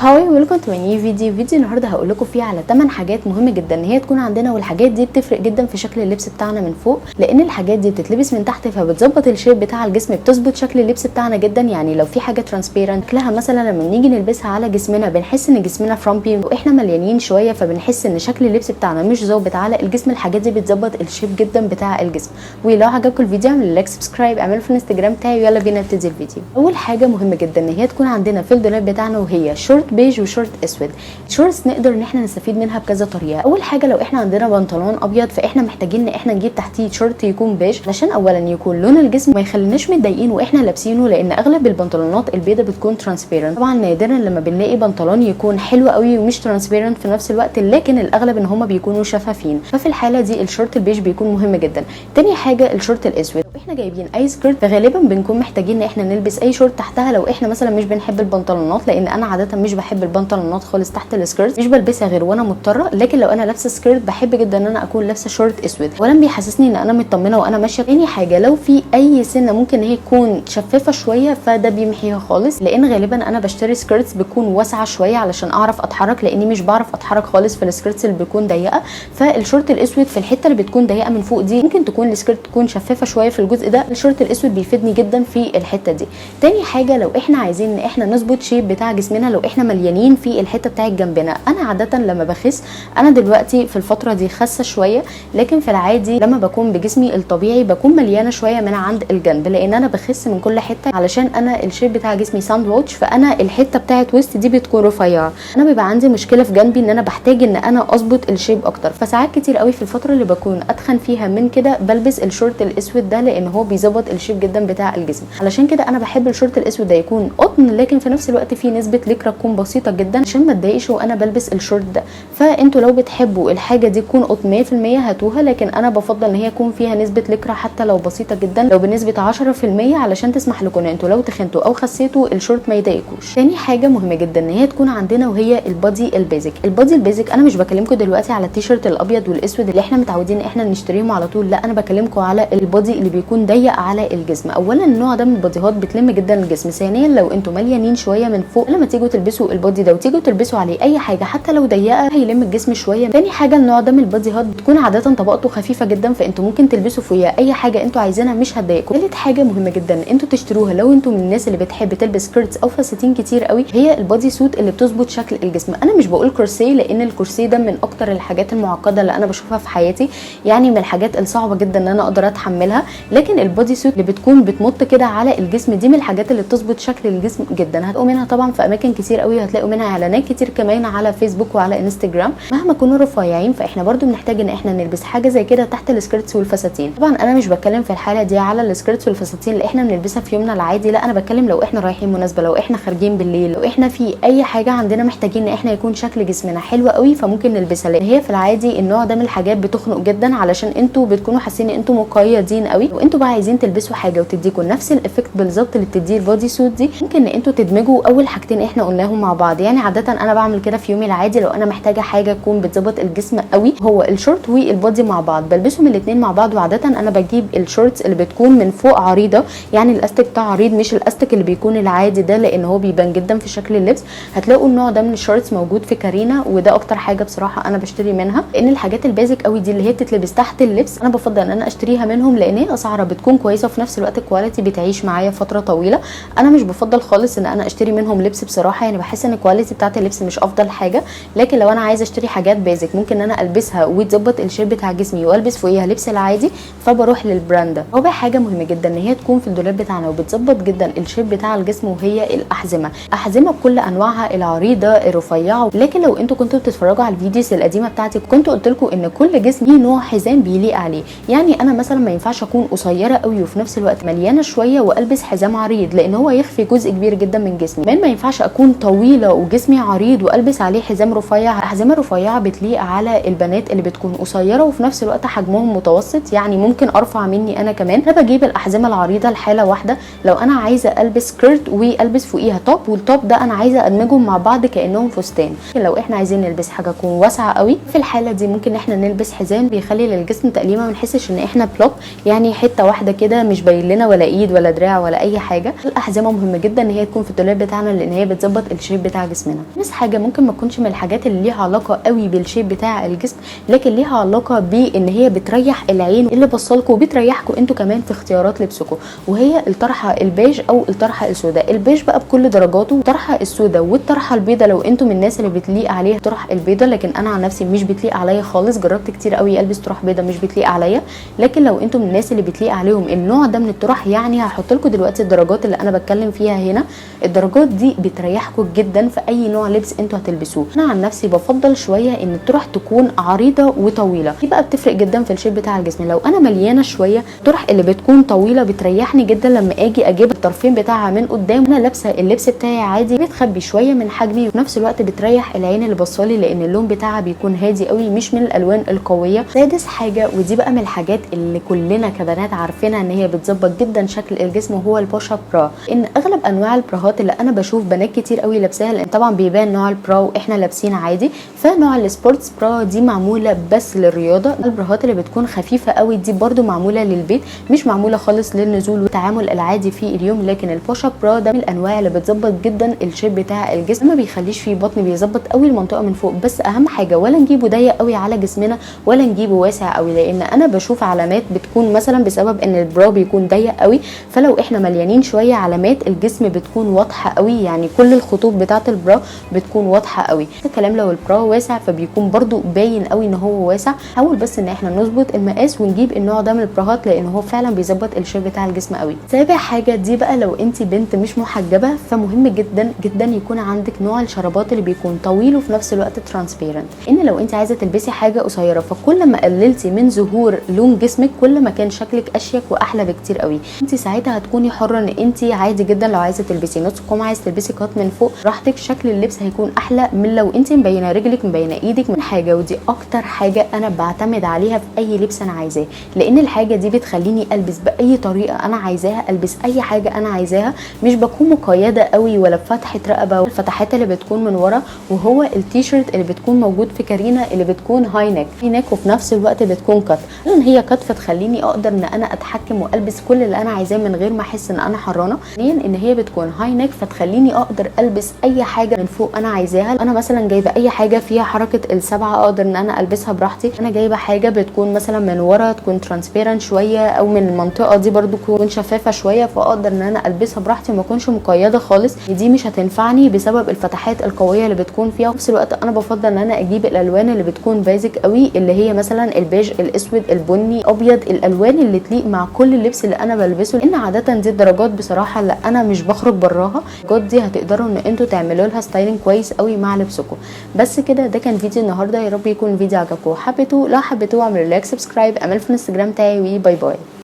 Hi، welcome to new video. فيديو النهارده هقول لكم فيه على 8 حاجات مهمة جدا ان هي تكون عندنا، والحاجات دي بتفرق جدا في شكل اللبس بتاعنا من فوق، لان الحاجات دي بتتلبس من تحت فبتظبط ال shape بتاع الجسم، بتظبط شكل اللبس بتاعنا جدا. يعني لو في حاجة transparent شكلها مثلا لما بنيجي نلبسها على جسمنا بنحس ان جسمنا frumpy واحنا مليانين شويه، فبنحس ان شكل اللبس بتاعنا مش ظابط على الجسم. الحاجات دي بتظبط ال shape جدا بتاع الجسم. ولو عجبكم الفيديو اعملوا like، subscribe، اعملوا في الانستجرام بتاعي، ويلا بينا نبتدي الفيديو. اول حاجة مهمة جدا ان هي تكون عندنا في الدولاب بتاعنا وهي شورت بيج وشورت اسود. shorts نقدر ان احنا نستفيد منها بكذا طريقه. اول حاجة لو احنا عندنا بنطلون ابيض فاحنا محتاجين ان احنا نجيب تحتيه شورت يكون بيج، علشان اولا يكون لون الجسم ما يخليناش متضايقين واحنا لابسينه، لان اغلب البنطلونات البيضة بتكون transparent. طبعا نادرا لما بنلاقي بنطلون يكون حلو قوي ومش transparent في نفس الوقت، لكن الاغلب ان هما بيكونوا شفافين، ففي الحالة دي الشورت البيج بيكون مهم جدا. تاني حاجة الشورت الاسود. لو احنا جايبين اي skirt فغالبا بنكون محتاجين ان احنا نلبس اي شورت تحتها لو احنا مثلا مش بنحب البنطلونات، لان انا عادة مش بحب البنطلونات خالص تحت ال skirt، مش بلبسها غير وانا مضطره. لكن لو انا لابسه skirt بحب جدا ان انا اكون لابسه شورت اسود، اولا بيحسسني ان انا مطمنه وانا ماشيه. تاني حاجة لو في اي سنة ممكن ان هي تكون شفافة شوية فده بيمحيها خالص، لان غالبا انا بشتري skirts بتكون واسعة شوية علشان اعرف اتحرك، لاني مش بعرف اتحرك خالص في ال skirts اللي بتكون ضيقه. فالشورت الاسود في الحتة اللي بتكون ضيقه من فوق دي ممكن تكون ال skirt تكون شفافة شوية في الجزء ده، الشورت الاسود بيفيدني جدا في الحتة دي. تاني حاجة لو احنا عايزين ان احنا نظبط shape بتاع جسمنا، لو احنا مليانين في الحتة بتاعت جنبنا. انا عادة لما بخس، انا دلوقتي في الفترة دي خاسه شويه، لكن في العادي لما بكون بجسمي الطبيعي بكون مليانة شوية من عند الجنب، لان انا بخس من كل حتة علشان انا ال shape بتاع جسمي ساندويتش، فانا الحتة بتاعت وسط دي بتكون رفيعة. انا بيبقى عندي مشكلة في جنبي ان انا بحتاج ان انا اظبط ال shape اكتر، فساعات كتير قوي في الفترة اللي بكون اتخن فيها من كده بلبس الشورت الاسود ده، لان هو بيظبط ال shape جدا بتاع الجسم. علشان كده انا بحب الشورت الاسود ده يكون قطن، لكن في نفس الوقت فيه نسبه ليكرا تكون بسيطة جدا عشان ما اتضايقش وانا بلبس الشورت ده. فانتوا لو بتحبوا الحاجة دي تكون قطن 100% هاتوها، لكن انا بفضل ان هي يكون فيها نسبه ليكرا حتى لو بسيطة جدا، لو بنسبة 10%، علشان تسمح لكم ان انتوا لو تخنتوا او خسيتوا الشورت ما يضايقكوش. تاني حاجة مهمة جدا ان هي تكون عندنا وهي ال body ال basic. ال body ال basic انا مش بكلمكم دلوقتي على التيشيرت الابيض والاسود اللي احنا متعودين ان احنا نشتريهم على طول، لا انا بكلمكم على ال body اللي بيكون ضيق على الجسم. اولا النوع ده من الباديهات بتلم جدا الجسم. ثانيا لو انتوا مليانين شوية من فوق لما تيجوا تلبسوا ال body ده وتيجوا تلبسوا عليه اي حاجة حتى لو ضيقه هيلم الجسم شوية. تاني حاجة النوع ده من الباديهات بتكون عادة طبقته خفيفة جدا، فانتوا ممكن تلبسوا فوقيها اي حاجة انتوا عايزينها مش هتضايقكم. تالت حاجة مهمة جدا انتوا تشتروها لو انتوا من الناس اللي بتحب تلبس skirts او فساتين كتير قوي، هي ال body suit اللي بتظبط شكل الجسم. انا مش بقول كورسيه، لان الكورسيه ده من اكتر الحاجات المعقدة اللي انا بشوفها في حياتي، يعني من الحاجات الصعبة جدا ان انا اقدر اتحملها. لكن ال body suit اللي بتكون بتمط كده على الجسم دي من الحاجات اللي بتظبط شكل الجسم جدا. هتلاقوا منها طبعا في اماكن كتير قوي، هتلاقوا منها اعلانات كتير كمان على فيسبوك وعلى انستجرام. مهما كنا رفيعين فاحنا برضو بنحتاج ان احنا نلبس حاجة زي كده تحت ال skirts والفساتين. طبعا انا مش بتكلم في الحالة دي على ال skirts والفساتين اللي احنا بنلبسها في يومنا العادي، لا انا بتكلم لو احنا رايحين مناسبه، لو احنا خارجين بالليل، لو احنا في اي حاجة عندنا محتاجين ان احنا يكون شكل جسمنا حلو قوي فممكن نلبسها. لان هي في العادي النوع ده من الحاجات بتخنق جدا علشان انتوا بتكونوا حاسين ان انتوا مقيدين قوي، وانتوا بقى عايزين تلبسوا حاجة وتديكوا نفس ال effect بالظبط اللي بتديه ال body suit دي، ممكن ان انتوا تدمجوا اول حاجتين احنا قلناهم مع بعض. يعني عادة انا بعمل كده في يومي العادي لو انا محتاجه حاجة تكون بتظبط الجسم قوي، هو الشورت وال body مع بعض، بلبسهم الاثنين مع بعض. وعاده انا بجيب ال shorts اللي بتكون من فوق عريضة، يعني الاستك بتاع عريض مش الاستك اللي بيكون العادي ده، لان هو بيبان جدا في شكل اللبس. هتلاقوا النوع ده من ال shorts موجود في كارينا، وده اكتر حاجة بصراحة انا بشتري منها، لان الحاجات ال basic قوي دي اللي هي بتتلبس تحت اللبس انا بفضل ان انا اشتريها منهم، لان هي اسعارها بتكون كويسة وفي نفس الوقت ال quality بتعيش معايا فترة طويلة. انا مش بفضل خالص ان انا اشتري منهم لبس بصراحة، يعني بحس ان ال quality بتاعت اللبس مش افضل حاجة. لكن لو انا عايزه اشتري حاجات basic ممكن ان انا البسها وتظبط ال shape بتاع جسمي والبس فوقيها لبس العادي، فبروح لل brand ده. رابع حاجة مهمة جدا ان هي تكون في الدولاب بتاعنا وبتظبط جدا ال shape بتاع الجسم، وهي الاحزمه. احزمة بكل انواعها، العريضة الرفيعة. لكن لو انتوا كنتوا بتتفرجوا على ال videos القديمة بتاعتي كنت قلت لكم ان كل جسم ليه نوع حزام بيليق عليه. يعني انا مثلا ما ينفعش اكون قصيرة قوي وفي نفس الوقت مليانة شوية والبس حزام عريض، لان هو يخفي جزء كبير جدا من جسمي. كمان ما ينفعش اكون طويلة وجسمي عريض والبس عليه حزام رفيع. الاحزمه الرفيعة بتليق على البنات اللي بتكون قصيرة وفي نفس الوقت حجمهم متوسط، يعني ممكن ارفع مني انا كمان. انا بجيب الاحزمه العريضة لحاله واحدة لو انا عايزه البس skirt والبس فوقيها top، وال top ده انا عايزه ادمجهم مع بعض كانهم فستان. لو احنا عايزين نلبس حاجة تكون واسعة قوي في الحالة دي ممكن احنا نلبس حزام بيخلي للجسم تقليمه، ما نحسش ان احنا block، يعني حتة واحدة كده مش باين لنا ولا ايد ولا دراع ولا اي حاجة. الاحزمه مهمة جدا ان هي تكون في الدولاب بتاعنا، لان هي بتظبط ال shape shape بتاع جسمنا. بس حاجة ممكن ما تكونش من الحاجات اللي ليها علاقة قوي بال shape بتاع الجسم، لكن ليها علاقة بان هي بتريح العين اللي بصلكوا وبتريحكم انتوا كمان في اختيارات لبسكم، وهي الطرحة البيج او الطرحة السوداء. البيج بقى بكل درجاته، الطرحة السوداء والطرحه البيضاء لو انتوا من الناس اللي بتليق عليها الطرح البيضاء، لكن انا عن نفسي مش بتليق عليا خالص، جربت كتير قوي البس طرح بيضاء مش بتليق عليا. لكن لو انتوا من الناس اللي بتليق عليهم النوع ده من الطرح، يعني هحط لكم دلوقتي الدرجات اللي انا بتكلم فيها هنا، الدرجات دي بتريحكم جدا في اي نوع لبس انتوا هتلبسوه. انا عن نفسي بفضل شوية ان الطرح تكون عريضة وطويلة، دي بقى بتفرق جدا في ال shape بتاع الجسم. لو انا مليانة شوية، الطرح اللي بتكون طويلة بتريحني جدا لما اجي اجيب الطرفين بتاعها من قدام، انا لابسه اللبس بتاعي عادي، بتخبي شوية من حجمي، وفي نفس الوقت بتريح العين اللي بصالي لان اللون بتاعها بيكون هادي قوي، مش من الالوان القوية. سادس حاجة، ودي بقى من الحاجات اللي كلنا كبنات عارفينها ان هي بتظبط جدا شكل الجسم، وهو ال push up bra. ان اغلب انواع البراهات اللي انا بشوف بنات كتير قوي لابساها، لان طبعا بيبان نوع ال bra واحنا لابسين عادي، فنوع ال sports bra دي معمولة بس للرياضة. البراهات اللي بتكون خفيفة قوي دي برده معمولة للبيت، مش معمولة خالص للنزول والتعامل العادي في اليوم. لكن ال push up bra ده من الانواع اللي بتظبط جدا ال shape بتاع الجسم، ما بيخليش فيه بطن، بيظبط قوي المنطقة من فوق. بس اهم حاجة ولا نجيبه ضيق قوي على جسمنا ولا نجيبه واسع قوي، لان انا بشوف علامات بتكون مثلا بسبب ان ال bra بيكون ضيق قوي، فلو احنا مليانين شوية علامات الجسم بتكون واضحة قوي، يعني كل الخطوط بتاعه ال bra بتكون واضحة قوي. الكلام لو ال bra واسع فبيكون برده باين قوي ان هو واسع. حاول بس ان احنا نظبط المقاس ونجيب النوع ده من البراهات، لان هو فعلا بيظبط ال shape بتاع الجسم قوي. سابع حاجة، دي بقى لو انت بنت مش محجبة فمهم جدا جدا يكون عندك نوع الشرابات اللي بيكون طويل وفي نفس الوقت transparent، ان لو انت عايزه تلبسي حاجة قصيرة فكل ما قللتي من ظهور لون جسمك كل ما كان شكلك اشيك واحلى بكتير قوي. انت ساعتها هتكوني حره ان انت عادي جدا لو عايزه تلبسي نص كم، عايزه تلبسي cut من فوق راحتك، شكل اللبس هيكون احلى من لو انت مبينة رجلك مبينة ايدك من حاجة. ودي اكتر حاجة انا بعتمد عليها في اي لبس انا عايزاه، لان الحاجة دي بتخليني البس باي طريقه انا عايزاها، البس اي حاجة انا عايزاها، مش بكون مقيده قوي ولا بفتحه رقبة الفتحات اللي بتكون من ورا. وهو التيشيرت اللي بتكون موجود في كارينا اللي بتكون high neck، high neck وفي نفس الوقت بتكون cut، لان هي cut فتخليني اقدر ان انا اتحكم والبس كل اللي انا عايزاه من غير ما احس ان انا حرانه. ثانيا ان هي بتكون high neck فتخليني اقدر البس اي حاجة من فوق انا عايزاها. انا مثلا جايبه اي حاجة فيها حركة السبعة اقدر ان انا البسها براحتي. انا جايبه حاجة بتكون مثلا من ورا تكون transparent شوية، او من المنطقة دي برضو تكون شفافة شوية، فاقدر ان انا البسها براحتي وما اكونش مقيده خالص. دي مش هتنفعني بسبب الفتحات القوية اللي بتكون فيها. وفي نفس الوقت انا بفضل ان انا اجيب الالوان اللي بتكون basic قوي، اللي هي مثلا البيج، الاسود، البني، ابيض، الالوان اللي تليق مع كل اللبس اللي انا بلبسه، لان عادة دي الدرجات بصراحة اللي انا مش بخرج براها. الدرجات دي هتقدروا ان انتوا تعملوا لها styling كويس قوي مع لبسكم. بس كده، ده كان فيديو النهارده، يا رب يكون الفيديو عجبكم وحبيتوه. لو حبيتوه اعملوا like، subscribe، اعملوا في الانستجرام تاعي، و bye bye.